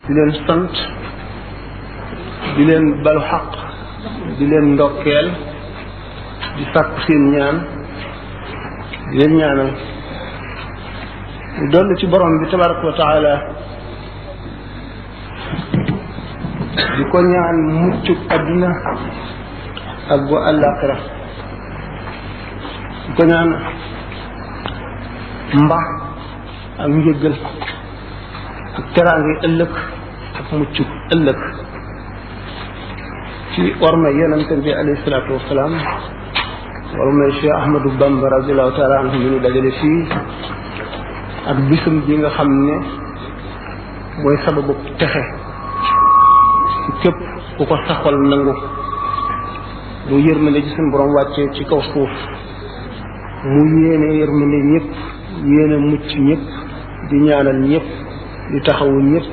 di leen sant di leen balu xaq di leen ndokkeel di sàkku seen ñaan di leen ñaanal dolli ci borom bi tabaraka wa taala di ko ñaan muccub adduna ak bu àllaaxira di ko ñaan mbax ak njëggal ak teraangi ëllëg ak muccub ëllëg ci orma yonente bi alayhi salaatu wasalaam orma Cheikh Ahmadou Bamba radiallahu taala anhu mi ñu dajale fii ak bisum bi nga xam ne mooy sababu texe ci képp ku ko saxal nangu mu yërmande ci suñu borom wàccee ci kaw suuf mu yéene yërmande ñëpp yéene mucc ñëpp di ñaanal ñëpp di taxawu ñëpp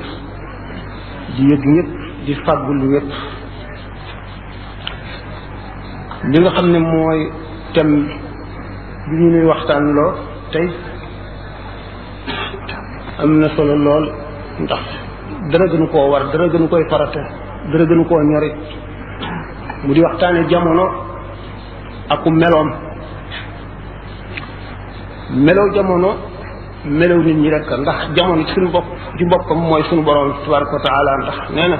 di yëg ñëpp di fàggul ñëpp li nga xam ne mooy thème bi ñu nuy waxtaan loo tey am na solo lool ndax dara gënu koo war dara gënu koy farata dara gënu koo ñorit mu di waxtaane jamono aku meloom melow jamono melow nit ñi rek ndax jamono ci suñu bopp ci boppam mooy suñu borom tabaraka wa taala ndax nee na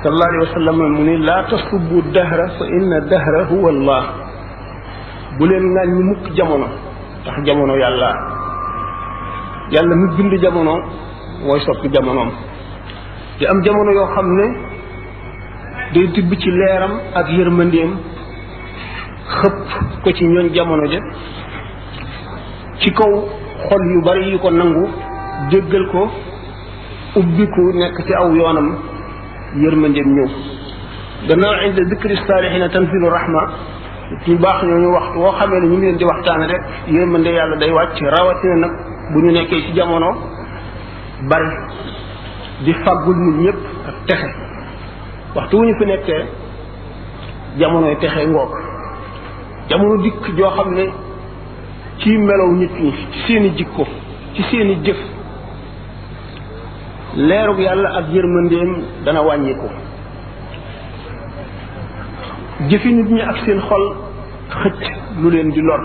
sallallahu alayhi wa sallam mu ni laa tasubbu dahra fa inna dahra huwa allah bu leen ngaan ñu mukk jamono ndax jamono yàlla mi bind jamono mooy soppi jamonoom di am jamono yoo xam ne day tibb ci leeram ak yërmandeem xëpp ko ci ñooñ jamono ja ci kaw xol yu bari yu ko nangu déggal ko ubbiku nekk ci aw yoonam yërmandeem ñëw gannaaw inda dikri saalihiina tanzilu rahma ñu baax ñooñu waxtu woo xamee ne ñu ngi leen di waxtaane rek yërmande yàlla day wàcc rawatina nag bu ñu nekkee ci jamono bari di fàggul nit ñëpp ak texe waxtu wu ñu fi nekkee jamonoy texe ngoog jamono dikk joo xam ne ci melow nit ñi ci seeni jikko ci seeni jëf leerug yàlla ak yërmandeem dana wàññiku jëfi nit ñi ak seen xol xëcc lu leen di lor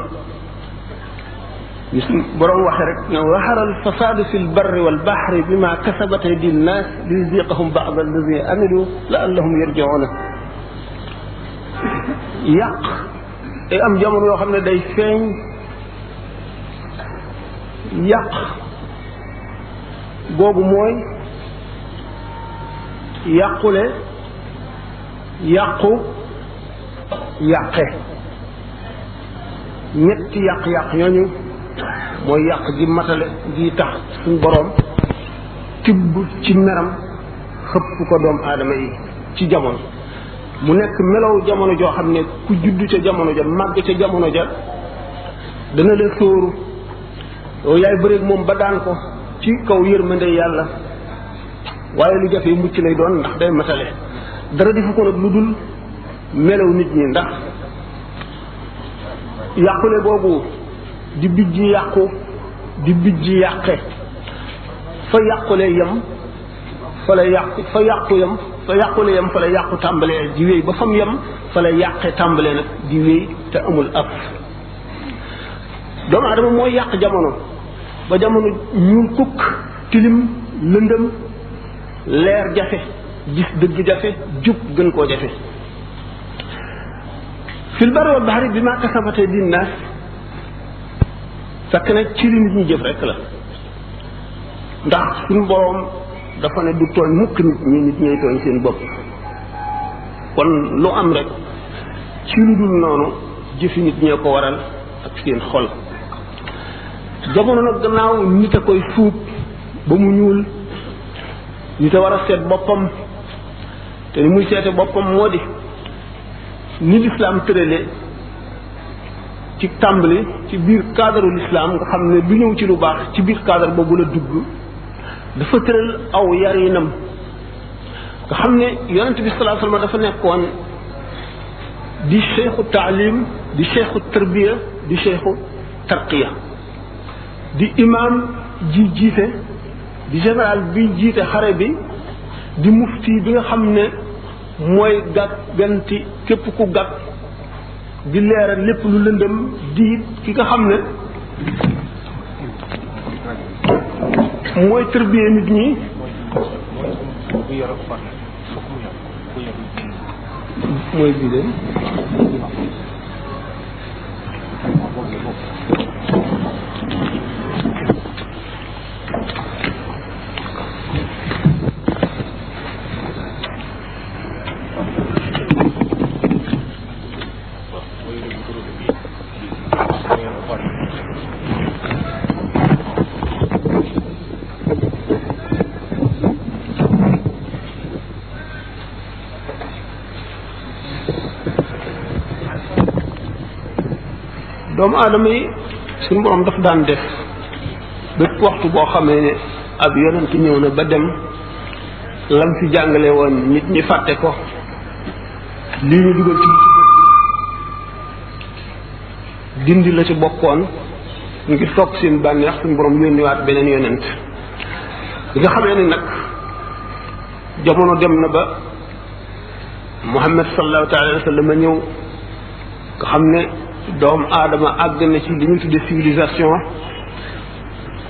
borom waxe rek ne zahara alfasadu fi lbarri walbahri bima kasabat aydi nnas liyuziqahum ba'da alladi amilu la'allahum yarji'una yàq day am jamono yoo xam ne day feeñ yàq googu mooy yàqule yàqu yàqe ñetti yàq-yàq ñooñu mooy yàq gi matale gi tax suñu boroom tibb ci meram xëpp ko doom aadama yi ci jamono mu nekk melow jamono joo xam ne ku juddu ca jamono ja màgg ca jamono ja dana la sóoru yow yaay bëreeg moom ba daan ko ci kaw yërmande yàlla waaye lu jafe mucc lay doon ndax day matale dara defu ko nag lu dul melaw nit ñi ndax yàqule boobu di bijji yàqu di bijji yàqe fa yàqule yem fa la yàqu fa yàqu yem fa yàqule yem fa la yàqu tàmbalee di wéy ba fam yem fa la yàqe tàmbalee nag di wéy te amul ab doomu adama mooy yàq jamono ba jamono ñuul kukk tilim lëndëm leer jafe gis dëgg jafe jub gën koo jafe fil barri wal bahri bi ma kasabat aydin naas fekk na ci li nit ñi jëf rek la ndax suñu boroom dafa ne du tooñ mukk nit ñi nit ñooy tooñ seen bopp kon lu am rek ci lu dul noonu jëfi nit ñee ko waral ak seen xol jamono nag gannaaw nit a koy fuub ba mu ñuul nit a war a seet boppam te ni muy seete boppam moo di ni lislaam tërale ci tàmbali ci biir cadre lislaam nga xam ne lu ñëw ci lu baax ci biir cadre boobu la dugg dafa tëral aw yarinam nga xam ne yonent bi sallallahu alayhi wasallam dafa nekkoon di cheikhu taalim di cheikhu tarbiya di cheikhu tarqiya di imam ji jiite di général bi jiite xare bi di mufti bi nga xam ne mooy gàgganti képp ku gàgg di leeral lépp lu lëndëm di ki nga xam ne mooy tërbiyee nit ñi mooy bii de doomu aadama yi suñu borom daf daan def bépp waxtu boo xamee ne ab yonent ñëw na ba dem lam fi jàngale woon nit ñi fàtte ko lii ñu dugal ci dindi la ci bokkoon ngir topp seen bànneex suñu borom yónniwaat beneen yonent bi nga xamee ne nag jamono dem na ba Muhammad sallallahu alayhi wa sallam ñëw nga xam ne doomu aadama àgg na ci li ñu tudde civilisation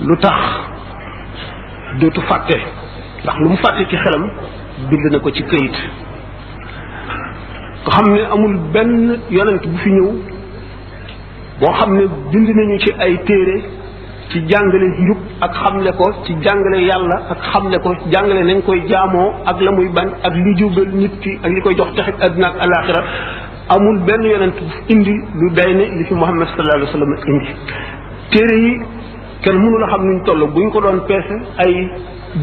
lu tax dootu fàtte ndax lu mu fàtte ci xelam bind na ko ci këyit nga xam ne amul benn yonent bu fi ñëw boo xam ne bind nañu ci ay téere ci jàngale njub ak xamle ko ci jàngale yàlla ak xamle ko jàngale nañ koy jaamoo ak la muy bañ ak li jubal nit ki ak li koy jox texit àdduna ak alaxira amul benn yonent indi lu day ne li fi Muhammad sallallahu alayhi wa sallam indi téere yi kenn mënu la xam nuñ toll buñ ko doon peese ay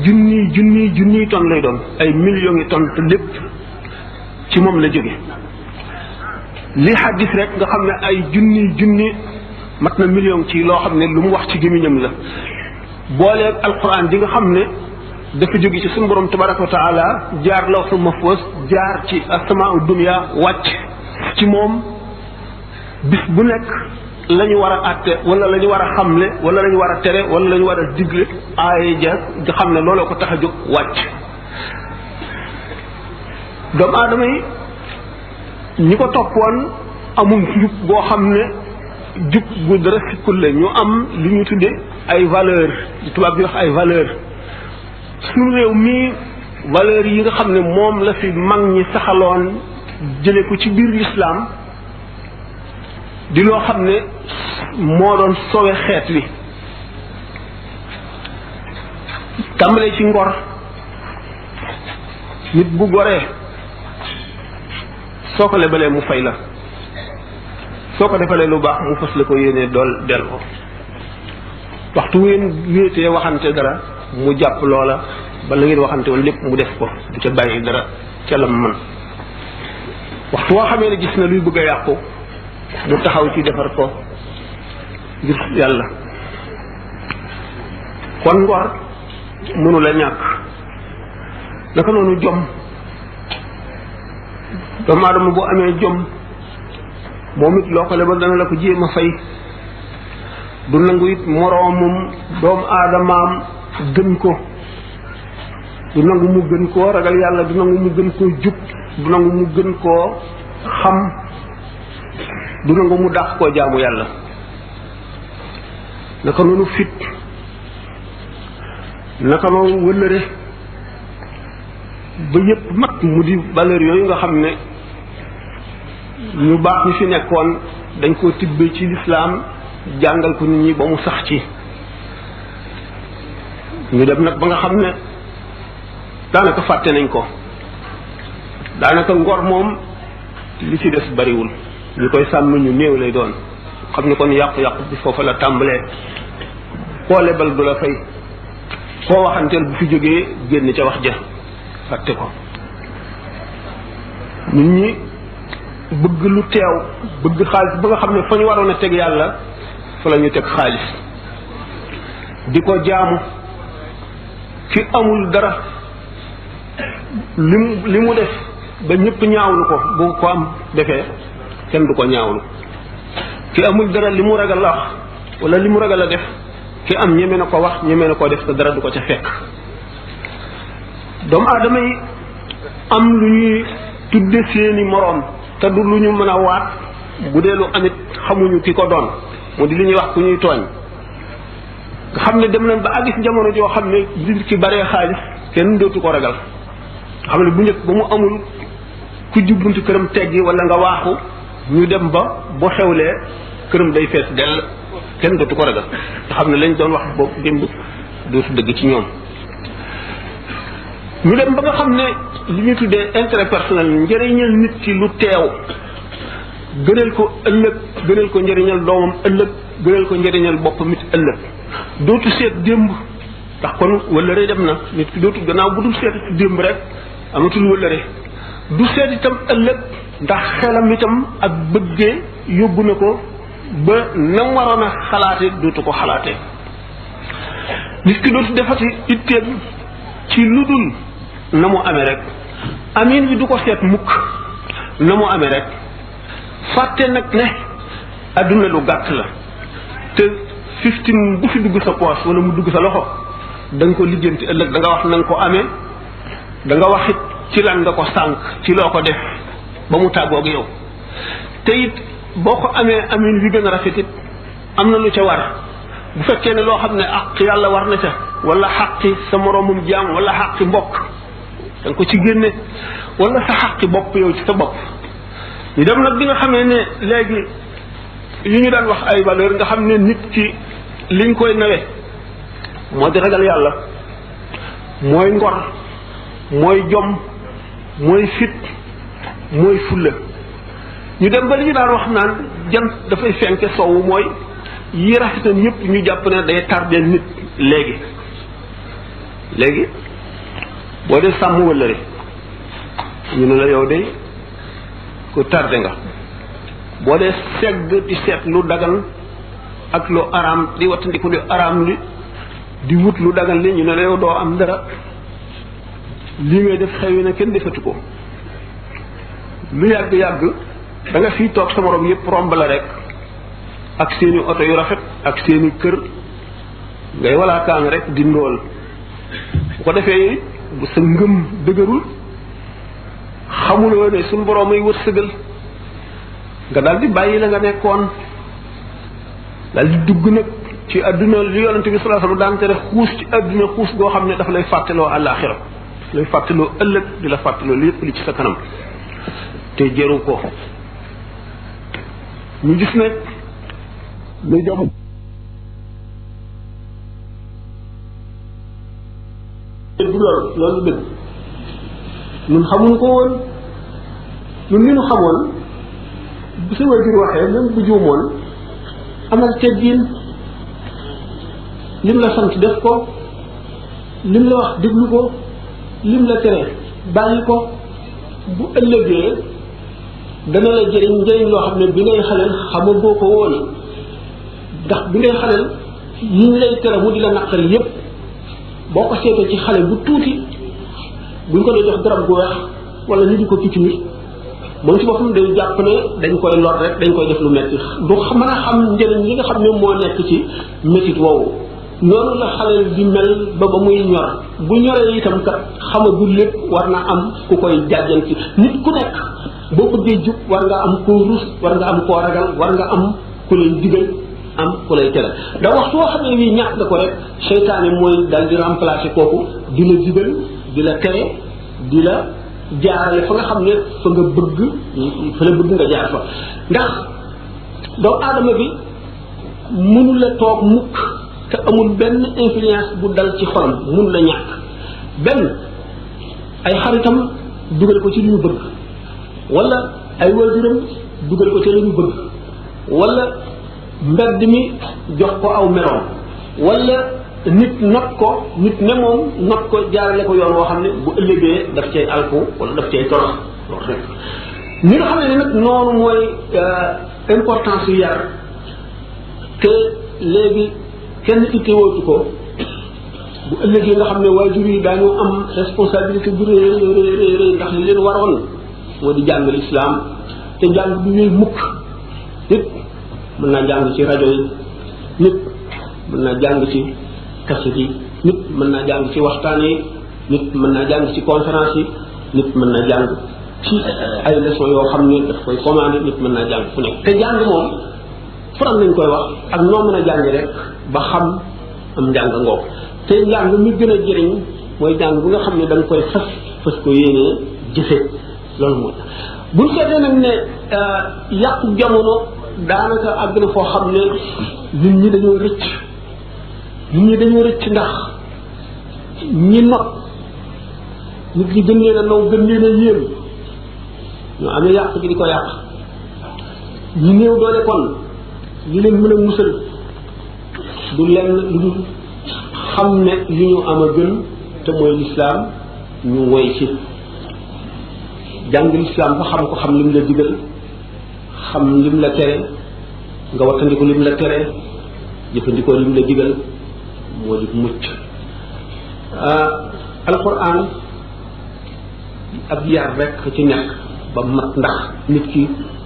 junniy tonnes lay doon ay millions yi tonnes te lépp ci moom la jóge li xaddis rek nga xam ne ay junni mat na million ci loo xam ne lu mu wax ci gémmiñam la booleeg alquran ji nga xam ne dafa jóge ci suñu borom tabaraka wa taala jaar lawhul mahfuz jaar ci asamaau dunya wàcc ci moom bis bu nekk la ñu war a àtte wala la ñu war a xamle wala la ñu war a tere wala la ñu war a digle aaya ja nga xam ne looloo ko tax a jóg wàcc doomu aadama yi ñi ko toppoon amul njub boo xam ne jub bu dara sikkul la ñu am li ñu tudde ay valeur tubaab bi wax ay valeur suñu réew mii valeurs yi nga xam ne moom la fi mag ñi saxaloon jële ko ci biir lislaam di loo xam ne moo doon sowe xeet wi tàmbalee ci ngor nit bu goree soo ko lebalee mu fay la soo ko defalee lu baax mu fas la ko yéenee dool delloo waxtu ngeen wéetee waxante dara mu jàpp loola ba la ngeen waxante woon lépp mu def ko du ca bàyyi dara ca lam man waxtu woo xamee ne gis na luy bëgg a yàqu mu taxaw ci defar ko ngir yàlla kon ngor mënu la ñàkk naka noonu jom doomu aadama bu amee jom moom it loo ko lebal dana la ko jéem a fay du nangu it moroomum doomu aadamaam gën ko du nangu mu gën koo ragal yàlla du nangu mu gën koo jub du nangu mu gën koo xam du nangu mu dàq koo jaamu yàlla naka noonu fit naka noonu wëllëre ba yépp mat mu di valeur yooyu nga xam ne ñu baax ñi fi nekkoon dañ koo tibbee ci lislaam jàngal ko nit ñi ba mu sax ci ñu dem nag ba nga xam ne daanaka fàtte nañ ko daanaka ngor moom li ci des bariwul ñu koy sàmm ñu néew lay doon xam ne kon yàqu-yàqu bi foofa la tàmbalee koo lebal du la fay koo waxanteel bu fi jógee génn ca wax ja fàtte ko nit ñi bëgg lu teew bëgg xaalis ba nga xam ne fa ñu waroon a teg yàlla fa la ñu teg xaalis di ko jaamu ki amul dara li mu def ba ñëpp ñaawlu ko bu ko am defee kenn du ko ñaawlu ki amul dara li mu ragal la wax wala li mu ragal a def ki am ñeme na ko wax ñeme na ko def te dara du ko ca fekk doomu aadama yi am lu ñuy tudde seeni moroom te du lu ñu mën a waat bu dee lu amit xamuñu ki ko doon mu di li ñuy wax ku ñuy tooñ nga xam ne dem nañ ba àgg ci jamono joo xam ne nit ki baree xaalis kenn dootu ko ragal xam ne bu njëkk ba mu amul ku jubbuntu këram teggi wala nga waaxu ñu dem ba bu xewlee këram day fees dell kenn dootu ko ragal nga xam ne lañ doon wax boobu démb dootu dëgg ci ñoom ñu dem ba nga xam ne li ñu tuddee intérêt personnel njëriñal nit ci lu teew gënal ko ëllëg gënal ko njëriñal doomam ëllëg gënal ko njëriñal boppam it ëllëg dootu seet démb ndax kon wëllëre dem na nit ki dootu gannaaw bu dul seet démb rek amatul wëllëre du seet itam ëllëg ndax xelam itam ak bëggee yóbbu na ko ba nam waroon a xalaate dootu ko xalaatee nit ki dootu defati itteem ci lu dul na mu amee rek amin bi du ko seet mukk na mu amee rek fàtte nag ne adduna lu gàtt la te 15 bu fi dugg sa poos wala mu dugg sa loxo da nga ko lijjanti ëllëg da nga wax na nga ko amee da nga wax it ci lan nga ko sànq ci loo ko def ba mu tàggoog yow te it boo ko amee amin wi gën a rafet it am na lu ca war bu fekkee ne loo xam ne àq yàlla war na ca wala xaqi sa moroomum jaam wala xaqi mbokk da nga ko ci génne wala sa xaqi bopp yow ci sa bopp ñu dem nag bi nga xamee ne léegi yi ñu daan wax ay valeur nga xam ne nit ki liñ koy nawe moo di ragal yàlla mooy ngor mooy jom mooy fit mooy fulla ñu dem ba li ñu daan wax naan jant dafay fenke sowwu mooy yi rafetam yépp ñu jàpp ne day tardeel nit léegi boo dee sàmm wëllëre ñu ne la yow de ku tardé nga boo dee segg di seet lu dagan ak lu araam di wattandiku lu araam li di wut lu dagan li ñu ne la yow doo am dara lii ngay def xewi na kenn defatu ko lu yàgg-yàgg da nga fii toog sa morom yépp romb la rek ak seeni oto yu rafet ak seeni kër ngay walaakaan rek di ndóol bu ko defee bu sa ngëm dëgërul xamuloo ne suñ borom ay wërsëgal nga daal di bàyyi la nga nekkoon daal di dugg nag ci àdduna li yonente bi sallallahu alayhi wasallam daan tere xuus ci àdduna xuus goo xam ne dafa lay fàttaloo àllaaxira daf lay fàttaloo ëllëg di la fàttaloo lépp li ci sa kanam te jëru ko ñu gis ne lu jom loolu dëgg ñun xamuñu ko woon ñun li ñu xamoon bu sa waajur waxee même bu juumoon amal teggin lim la sant def ko lim la wax déglu ko lim la tere bàyyi ko bu ëllëgee dana la jëriñ njëriñ loo xam ne bi ngay xaleel xamagoo ko woon ndax bi ngay xaleel yi ñu lay tere mu di la naqari yépp boo ko seetee ci xale bu tuuti buñ ko dee jox garab gu weex wala ñu di ko picc mi moom ci boppam day jàpp ne dañ koy lor rek dañ koy def lu metti du mën a xam njëriñ li nga xam ne moo nekk ci métit woowu noonu la xale di mel ba muy ñor bu ñoree itam kat xamagul lépp war na am ku koy jàjjanti nit ku nekk boo bëggee jub war nga am koo rus war nga am koo ragal war nga am ku lay digal am ku lay tere da waxtu woo xam ne bii ñàkk nga ko rek seytaane mooy dal di remplacer kooku di la digal di la tere di la jaarale fa nga xam ne fa nga bëgg fa la bëgg nga jaar fa ndax doomu aadama bi mënu la toog mukk te amul benn influence bu dal ci xolam mënu la ñàkk benn ay xaritam dugal ko ci li ñu bëgg wala ay waajuram dugal ko ci li ñu bëgg wala mbedd mi jox ko aw meloom wala nit not ko nit ne moom not ko jaarale ko yoon woo xam ne bu ëllëgee daf cay alku wala daf cay torox loolu rek ñi nga xam ne nag noonu mooy importance yu yar te léegi kenn ittewootu ko bu ëllëgee nga xam ne waajur yi daañu am responsabilité bu rëy ndax li leen waroon moo di jàng lislaam te jàng du wéy mukk nit mën naa jàng ci rajo yi nit mën naa jàng ci kaset yi nit mën naa jàng ci waxtaan yi nit mën naa jàng ci conférence yi nit mën naa jàng ci ay leçons yoo xam ne daf koy commandé nit mën naa jàng fu nekk te jàng moom faral nañ koy wax ak noo mën a jàngi rek ba xam am njàng ngoog te njàng mi gën a jëriñ mooy jàng bu nga xam ne da nga koy fas ko yéenee jëfe loolu mooy buñ seetee nag ne yàqu jamono daanaka àgg na foo xam ne nit ñi dañoo rëcc ndax ñi not nit ñi gën leen a naw gën leen a yéem ñoo amee yàq gi di ko yàq ñi néew doole kon li leen mën a musal du lenn lu dul xam ne li ñu am a gën te mooy lislaam ñu woy ci jàng lislaam ba xam ko xam lim la digal xam lim la tere nga wattandiku lim la tere jëfandikoo lim la digal moo di mucc alquran ab yar rek ci nekk ba mat ndax nit ki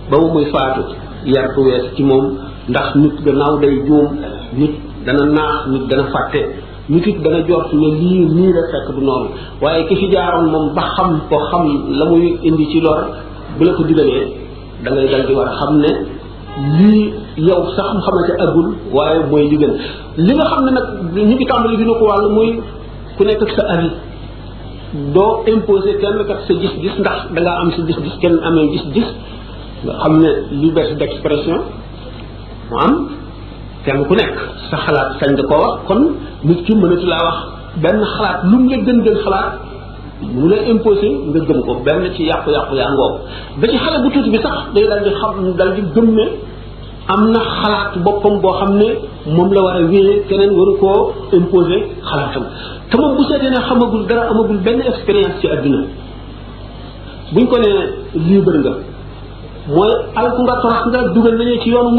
ba mu muy faatu yar du wees ci moom ndax nit gannaaw day juum nit dana naax nit dana fàtte nit it dana jort ne lii nii la fekk du noonu waaye ki fi jaaroon moom ba xam ko xam la muy indi ci lor bu la ko digalee da ngay dal di war a xam ne lii yow sax mu xamante agul waaye mooy li gën li nga xam ne nag ñu ngi tàmbali dina ko wàll muy ku nekk ak sa avis doo imposer kenn kat sa gis-gis ndax da ngaa am sa gis-gis kenn amee gis-gis nga xam ne liberté d'expression mu am kenn ku nekk sa xalaat sañ da koo wax kon nit ki mënatu laa wax benn xalaat lu mu la gën xalaat mu la imposer nga gëm ko benn ci yàqu-yàqu yaa ngoog ba ci xale bu tuuti bi sax day dal di xam dal di gëm ne am na xalaat boppam boo xam ne moom la war a wéyee keneen waru koo imposer xalaatam te moom bu seetee ne xamagul dara amagul benn expérience ci àdduna buñ ko ne libre nga mooy alku nga torax nga dugal nañu ci yoonu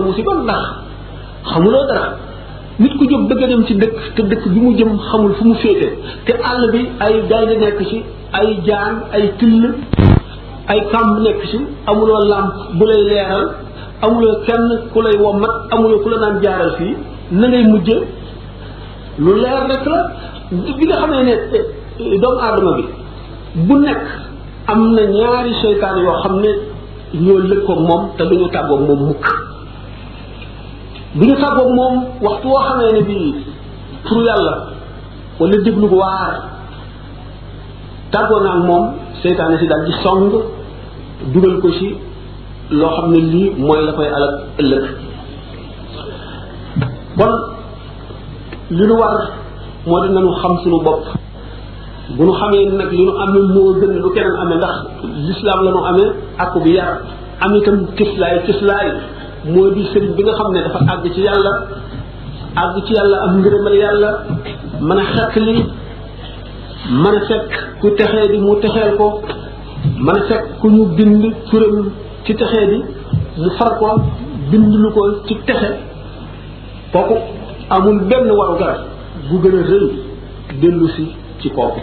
musiba ndax xamuloo dara nit ku jóg bëgg a dem ci dëkk te dëkk bi mu jëm xamul fu mu féete te àll bi ay gaynde nekk ci ay jaan ay till ay kàmb nekk ci amuloo làmp bu lay leeral amuloo kenn ku lay wommat amuloo ku la naan jaaral fii na ngay mujje lu leer rek la bi nga xam ne doomu aadama bi bu nekk am na ñaari seytaan yoo xam ne ñoo lëkkoog moom te duñu tàggoog moom mukk duñu tàggoog moom waxtu woo xamee ne bii pour yàlla wala déglu ko waar tàggoo naa ak moom seytaane si daal di song dugal ko ci loo xam ne lii mooy la koy alal ëllëg bon li nu war moo di nañu xam suñu bopp bu nu xamee nag li nu amee moo gën lu keneen amee ndax l'islam la nu amee ak bi yar am itam kislaay moo di sëriñ bi nga xam ne dafa àgg ci yàlla am ngërëmal yàlla mën a xekk li mën a fekk ku texee di mu texeel ko mën a fekk ku ñu bind turam ci texee di mu far ko bind lu ko ci texe kooku amul benn waru garab bu gën a rëy dellu si ci kooku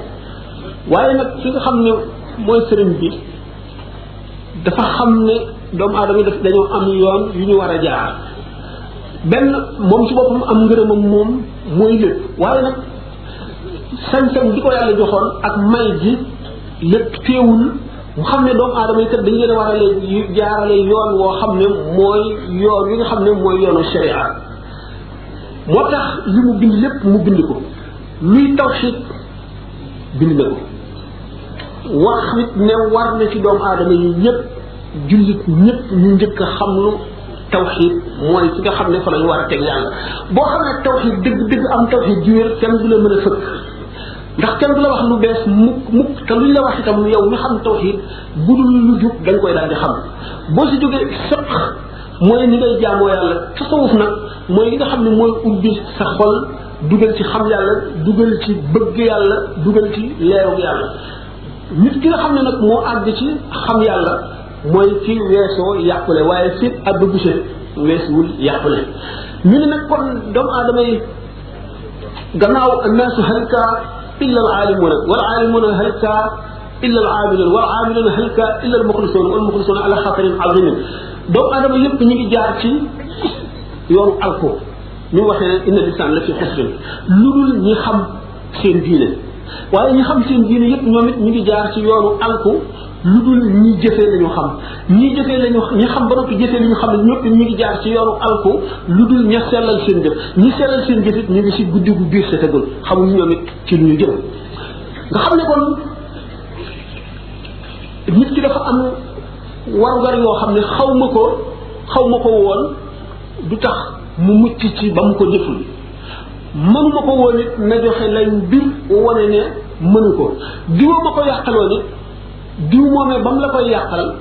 waaye nag ki nga xam ne mooy sëriñ bi dafa xam ne doomu aadama daf dañoo am yoon yu ñu war a jaar benn moom ci boppam am ngërëmam moom mooy lépp waaye nag sañ-sañ di ko yàlla joxoon ak may ji lépp teewul mu xam ne doomu aadama yi kat dañu leen a war a jaarale yoon woo xam ne mooy yoon yi nga xam ne mooy yoonu sharia moo tax li mu bind lépp mu bind ko luy tawxiid bind na ko wax nit ne war na ci doomu aadama yi ñëpp jullit ñëpp ñu njëkk a xam lu tawxiid mooy fi nga xam ne fa la ñu war a teg yàlla boo xam ne tawxiid dëgg am tawxiid ji wér kenn du la mën a fëkk ndax kenn du la wax lu bees mukk te luñ la wax itam yow mi xam tawxiid bu dul lu jub dañ koy daal di xam boo si jógee fiq mooy ni ngay jaamoo yàlla tasawuf nag mooy li nga xam ne mooy ubbi sa xol dugal ci xam yàlla dugal ci bëgg yàlla dugal ci leeru yàlla nit ki nga xam ne nag moo àgg ci xam yàlla mooy ci weesoo yàqule waaye fit ak bëgguse weesuwul yàqule ñu ne nag kon doomu aadama yi gannaaw annaasu halka illa al aalimuuna wal aalimuuna halka illa al aamiluun wal aamiluuna halka illa al muxlisuun wal muxlisuuna ala xatarin azimin doomu aadama yëpp ñu ngi jaar ci yoonu alko ñu waxee ne inna lisaan la fi xusrin lu dul ñi xam seen diine waaye ñi xam seen diine yëpp ñoom it ñu ngi jaar ci yoonu alko lu dul ñi jëfee lañu xam ñi jëfee lañu ñi xam ba noppi jëfee li ñu xam ne ñëpp ñu ngi jaar ci yoonu alko lu dul ña sellal seen jëf ñi sellal seen jëf it ñu ngi si guddi gu biir sa tëggul xamuñu ñoom it ci lu ñu jëm nga xam ne kon nit ki dafa am warugar yoo xam ne xaw ma ko woon du tax mu mucc ci ba mu ko jëful mënuma ko woon it na joxe lay mbir wane ne mënu ko diwa ma ko yàqaloo nit diw moomee ba mu la koy yàqal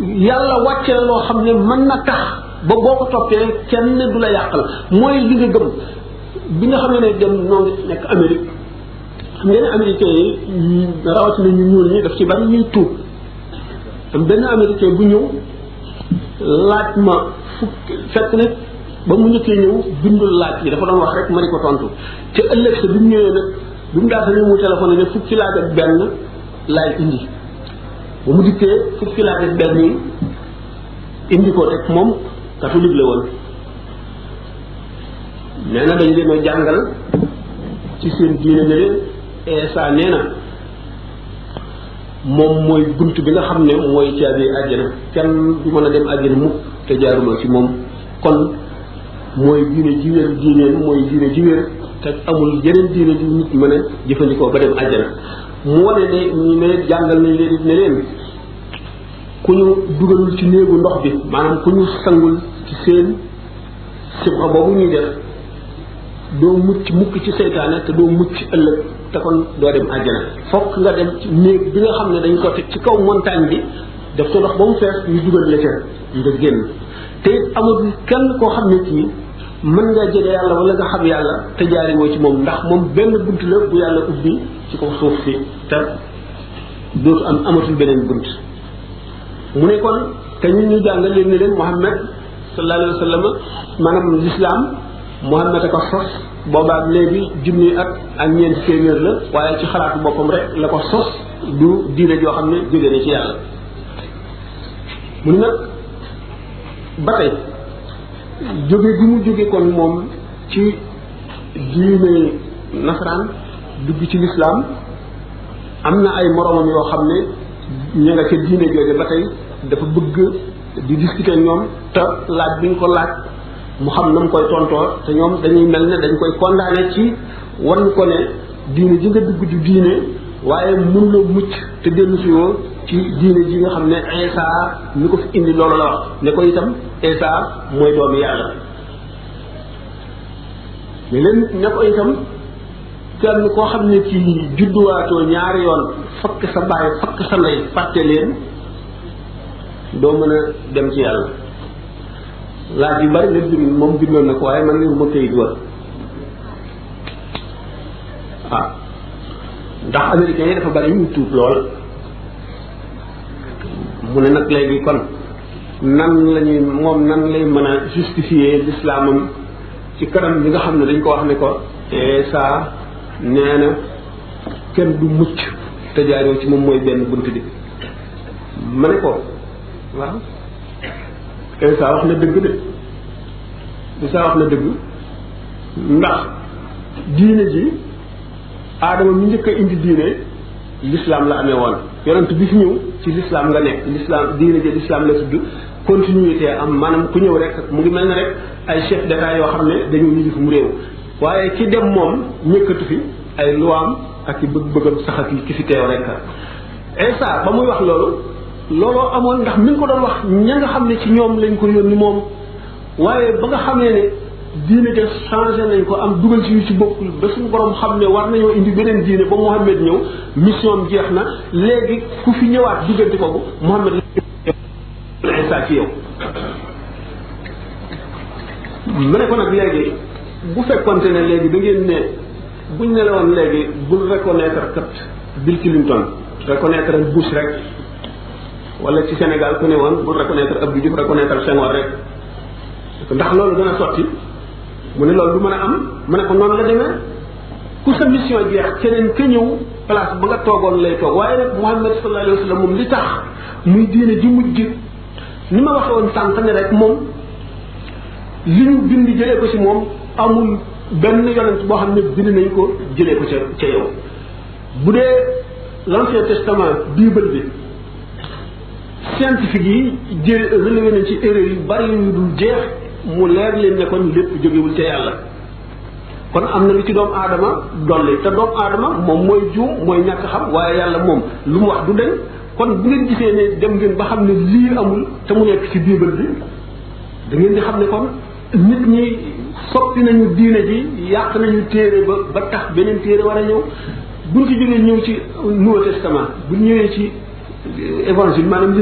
yàlla wàcce la loo xam ne mën na tax ba boo ko toppee kenn du la yàqal mooy li nga gëm bi nga xam ne dem noo nekk Amérique xam ngeen ne américain yi rawatina ñu ñuul ñi daf ci bari ñuy tuub am benn américain bu ñëw laaj ma fekk ne ba mu njëkkee ñëw bindul laaj yi dafa doon wax rek ma di ko tontu te ëllëg sa bi mu ñëwee nag bi mu daal ñëw mu téléphoné ne fukki laaj ak benn laay indi ba mu dikkee fukki laaj ak benn yi indi ko rek moom catholique la woon nee na dañu leen a jàngal ci seen diine ne leen Eesa nee na moom mooy bunt bi nga xam ne mooy caabi àjjana kenn du mën a dem àjjana mukk te jaaruma ci moom kon mooy diine ji wér diineen mooy diine ji wér te amul yeneen diine ji nit mën a jëfandikoo ba dem àjjana mu wane ne ñu ne jàngal nañ leen ne leen ku ñu dugalul ci néegu ndox bi maanaam ku ñu sangul ci seen sibxa boobu ñuy def doo mucc mukk ci seytaane te doo mucc ëllëg te kon doo dem àjjana fokk nga dem ci néeg bi nga xam ne dañ ko teg ci kaw montagne bi def ko ndox ba mu fees ñu dugal la ca nga génn te amul kenn koo xam ne kii mën nga jege yàlla wala nga xam yàlla te jaari woo ci moom ndax moom benn bunt la bu yàlla ubbi ci kaw suuf si te dootu amatul beneen bunt mu ne kon te ñun ñu jàngal leen ne leen Muhammad sallallahu alayhi wa sallam maanaam l'islam Muhammad a ko sos boobaak léegi junni at ak ñeenti téeméer la waaye ci xalaatu boppam rek la ko sos du diine joo xam ne jóge na ci yàlla mu ne nag ba tey jóge gi mu jóge kon moom ci diine nasaraan dugg ci lislaam am na ay moromam yoo xam ne ña nga ca diine jooje ba tey dafa bëgg di discuter ñoom te laaj bi ñu ko laaj mu xam na mu koy tontoo te ñoom dañuy mel ne dañ koy condamné ci wan ko ne diine ji nga dugg di diine waaye mënuloo mucc te dellu si woo ci diine ji nga xam ne Isa mi ko fi indi loolu la wax ne ko itam Isa mooy doomu yàlla mais leen ne ko itam kenn koo xam ne ci judduwaatoo ñaari yoon fakk sa baay fakk sa ndey fàtte leen doo mën a dem ci yàlla laaj yu bari nag moom bindoon na ko waaye man liru ma kayit wa waaw ndax américains yi dafa bari ñu tuub lool mu ne nag léegi kon nan lañuy moom nan lay mën a justifier l'islamam ci kanam bi nga xam ne dañ ko wax ne ko Isa nee na kenn du mucc te jaaroo ci moom mooy benn bunt bi ma ne ko waaw Isa wax na dëgg de Isa wax na dëgg ndax diine ji aadama mi njëkk a indi diine l'islam la amee woon yonent bi fi ñëw ci l'islam nga nekk l'islam diine ji l'islam la tudd continuité am maanaam ku ñëw rek mu ngi mel ne rek ay chef d'état yoo xam ne dañu yilif mu réew waaye ki dem moom ñëkkatu fi ay luwaam ak i bëgg-bëggam sax ak ki fi teew rek Isa ba muy wax looloo amoon ndax mi ngi ko doon wax ña nga xam ne ci ñoom lañ ko yónni moom waaye ba nga xamee ne diine ja changé nañ ko am dugal ci yu ci bokkul ba suñu borom xam ne war nañoo indi beneen diine ba Muhammad ñëw mission jeex na léegi ku fi ñëwaat diggante boobu Muhammad Isa ci yow mu ne ko nag léegi bu fekkonte ne léegi da ngeen ne buñ ne la woon léegi bul reconnaître kat Bill Clinton reconnaître Bush rek wala ci Sénégal ku ne woon bul reconnaître Abdou Diouf reconnaître Senghor rek ndax loolu dana sotti mu ne loolu du mën a am mu ne ko noonu la demee ku sa mission jeex keneen ka ñëw place ba nga toogoon lay toog waaye nag Muhammad sallallahu alayhi wa sallam moom li tax muy diine ji mujj ni ma waxe woon sànq ne rek moom li ñu bind jëlee ko ci moom amul benn yonent boo xam ne bind nañ ko jëlee ko ca yow. bu dee l'Ancien Testament Bible bi scientifique yi relevé nañ ci erreur yu bari yu dul jeex mu leer leen ne kon lépp jógewul ca yàlla. kon am na lu ci doomu aadama dolli te doomu aadama moom mooy juum mooy ñàkk xam waaye yàlla moom lu mu wax du deñ kon bu ngeen gisee ne dem ngeen ba xam ne lii amul te mu nekk ci Bible bi da ngeen di xam ne kon nit ñi soppi nañu diine ji yàq nañu téere ba tax beneen téere war a ñëw buñ ci jógee ñëw ci Nouveau Testament buñ ñëwee ci évangile maanaam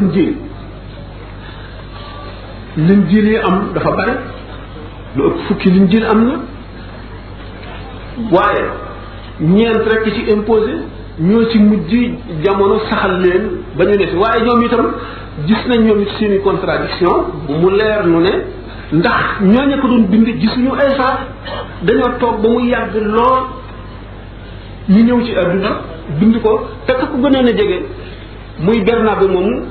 Linjiil yi am dafa bari lu ëpp fukki Linjiil am na waaye ñeent rek ci imposé ñoo ci mujj jamono saxal leen ba ñu def waaye ñoom itam gis nañ ñoom it seeni contradiction mu leer nu ne ndax ñooñu ko doon bind gisuñu Isa dañoo toog ba mu yàgg lool ñu ñëw ci àdduna bind ko te ku gënoon a jege muy Bernabe moomu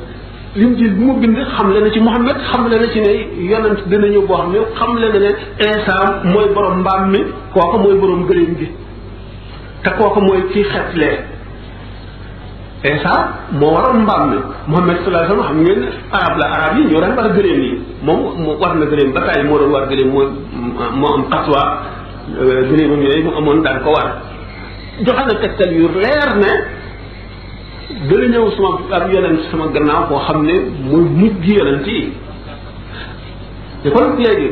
Linjiil bi mu bind xam le na ci Muhammad xam le na ci ne yonent dina ñëw boo xam ne xam le na ne Isa mooy borom mbaam mi kooku mooy borom gëléem gi te kooku mooy kii xetlee Isa moo waroon mbaam mi Muhammad sallallahu alayhi wasallam xam ngeen arab yi ñoo daan war gëléem yi moom war na gëléem ba tàyyi moo doon war gëléem moo am xaswa gëléemam yooyu mu amoon daan ko war joxe na tegtal yu leer ne dana ñëw sama ab yonent sama gannaaw koo xam ne mooy mujj gi yonent yi te kon léegi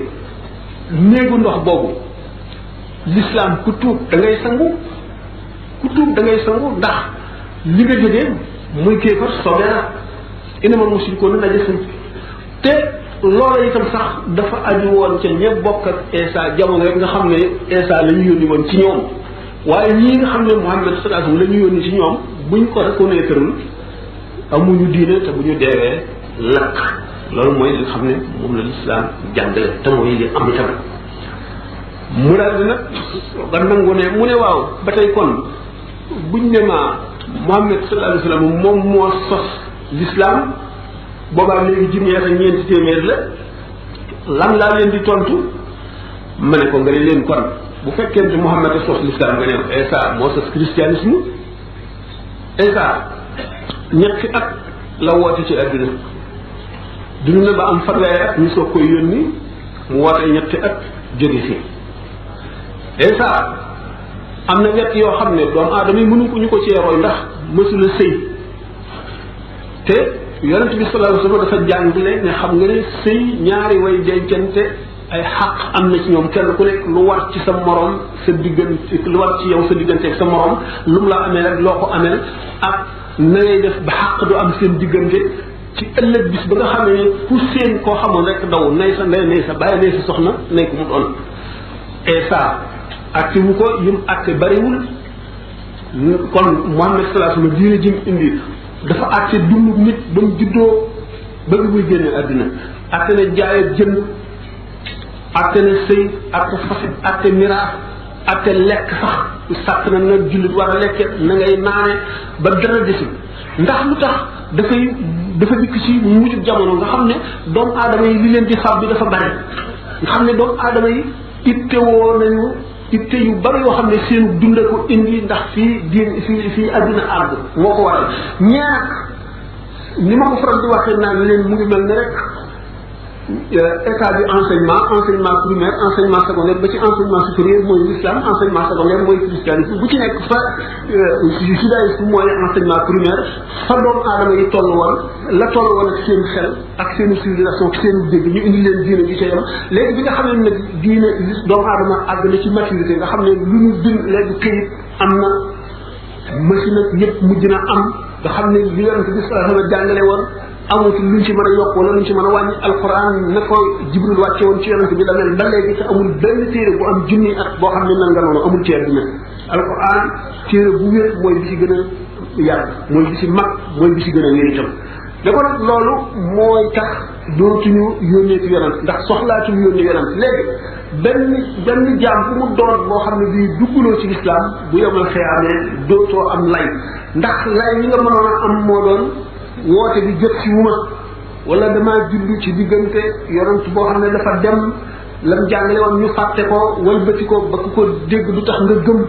néegu ndox boobu l'islam ku tuub da ngay sangu ndax li nga jógee muy kéefar sobe na innamal mushrikuuna najasun te loola itam sax dafa aju woon ca ñëpp bokk ak Isa jamono rek nga xam ne Isa la ñu yónni woon ci ñoom waaye ñii nga xam ne Muhammad sallallahu alayhi wasallam la ñu yónni ci ñoom buñ ko reconnaître amuñu diine te bu ñu deewee lakk loolu mooy li nga xam ne moom la lislaam jàngale te mooy li am itam mu daal di nag ba nangu ne mu ne waaw ba tey kon buñ ne ma Muhammad sallallahu alayhi wasallam moom moo sos lislaam boobaa léegi junni ak ñeenti téeméer la lan laa leen di tontu ma ne ko nga ne leen kon bu fekkente Muhammad a sos lislaam nga ne Isa moo sos christianisme Isa ñetti at la woote ci àdduna dund na ba am fanweeri at ñu soog koy yónni mu woote ñetti at jóge fi Isa am na wet yoo xam ne doomu aadama yi mënu ñu ko cee roy ndax mësula sëy te yonent bi sallallahu alayhi wasallam dafa jàngale ne xam nga ne sëy ñaari way dencante ay xaq am na ci ñoom kenn ku nekk lu war ci sa morom sa diggante lu war ci yow sa diggante ak sa morom lu mu la amee rek loo ko amee ak na ngay def ba xaq du am seen diggante ci ëllëg bis ba nga xam ne ku seen koo xamoon rek daw nay sa ndey nay sa bàyyi nay sa soxna nay ko mu doon Isa acte wu ko yum acte bariwul kon Muhammad sallallahu alayhi wasallam diine jëm indi dafa acte dund nit ba mu juddoo ba bi muy génne àddina acte na jaay ak jënd acte na sëy acte fasit acte miraas acte lekk sax sàkk na nag jullit war a lekke na ngay naane ba dara desul ndax lu tax dafa dikk ci mujjub jamono nga xam ne doomu aadama yi li leen di fab bi dafa bari nga xam ne doomu aadama yi ittewoo nañu itte yu bari yoo xam ne seen dunda ko indi ndax fii àdduna àgg moo ko waral ñaar ni ma ko faral di waxee naan leen mu ngi mel ne rek état bi enseignement primaire enseignement secondaire ba ci enseignement supérieur mooy l'islam enseignement secondaire mooy christianisme bu ci nekk fa judaïsme mooy enseignement primaire fa doomu aadama yi toll woon la toll woon ak seen xel ak seen civilisation ak seen dégg ñu indi leen diine gi ca yam léegi bi nga xam ne nag diine doomu aadama àgg na ci maturité nga xam ne lu ñu bind léegi këyit am na machine ak yëpp mujj na am nga xam ne li yonent bi sallallahu alayhi wa sallam jàngale woon amutul luñ ci mën a yokk wala luñ ci mën a wàññi alquran na ko Jibril wàcce woon ci yonent bi da mel ba léegi te amul benn téere bu am junni at boo xam ne mel nga noonu amul ci àdduna alquran téere bu wér mooy bi ci gën a yàgg mooy bi ci mag mooy bi ci gën a wér itam da ko nag loolu mooy tax dootuñu yónnee ci yonent ndax soxlaatuñu yónnee yonent léegi benn jaam bu mu doon boo xam ne bii dugguloo ci lislaam bu yemal xiyaamee dootoo am lay ndax lay ñi nga mënoon a am moo doon woote bi jot ci wuma wala damaa julli ci diggante yonent boo xam ne dafa dem lam jàngale woon ñu fàtte ko wëlbati ko ba ku ko dégg du tax nga gëm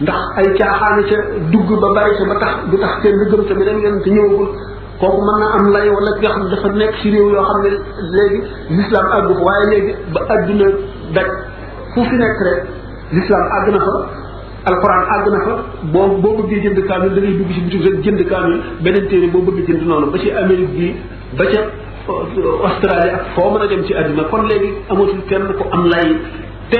ndax ay caaxaane ca dugg ba bari ca ba tax du tax kenn nga gëm te beneen yoon te ñëwagul kooku mën na am lay wala ki nga xam ne dafa nekk ci réew yoo xam ne léegi l'islam àggu fa waaye léegi ba adduna daj fu fi nekk rek l'islam àgg na fa alquran àgg na fa boo bëggee jënd kaamil da ngay dugg ci bitik rek jënd kaamil beneen téere boo bëgg jënd noonu ba ci Amérique bi ba ca Australie ak foo mën a dem ci àdduna kon léegi amatul kenn ko am lay te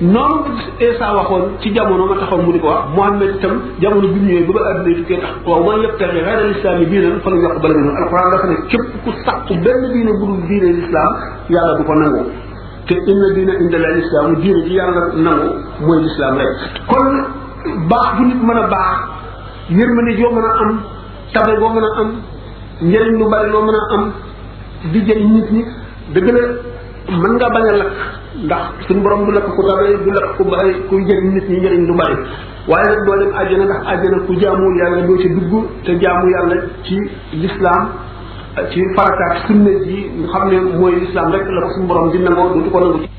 noonu Isa waxoon ci jamono ma taxaw mu di ko wax Muhammad itam jamono bi mu ñëwee ba àdduna tukkee tax waaw man yëpp taxe xayra l'islam yi diine fa la yokk bala nga alquran dafa ne képp ku sàkku benn diine bu dul diine l'islam yàlla du ko nangu te inna diina inda la l'islam diine ji yàlla nangu mooy l'islam rek kon baax bu nit mën a baax yërmande joo mën a am tabe boo mën a am njëriñ lu bari loo mën a am di jëriñ nit ñi dëgg la mën nga bañ a lakk ndax suñu borom du lakk ku tabe du lakk ku bari ku jëriñ nit ñi njëriñ lu bari waaye nag doo dem àjjana ndax àjjana ku jaamul yàlla doo ci dugg te jaamu yàlla ci l'islam ci farataat sunna ji nga xam ne mooy l'islam rek la ko suñu borom di nangoo du ko nangu ci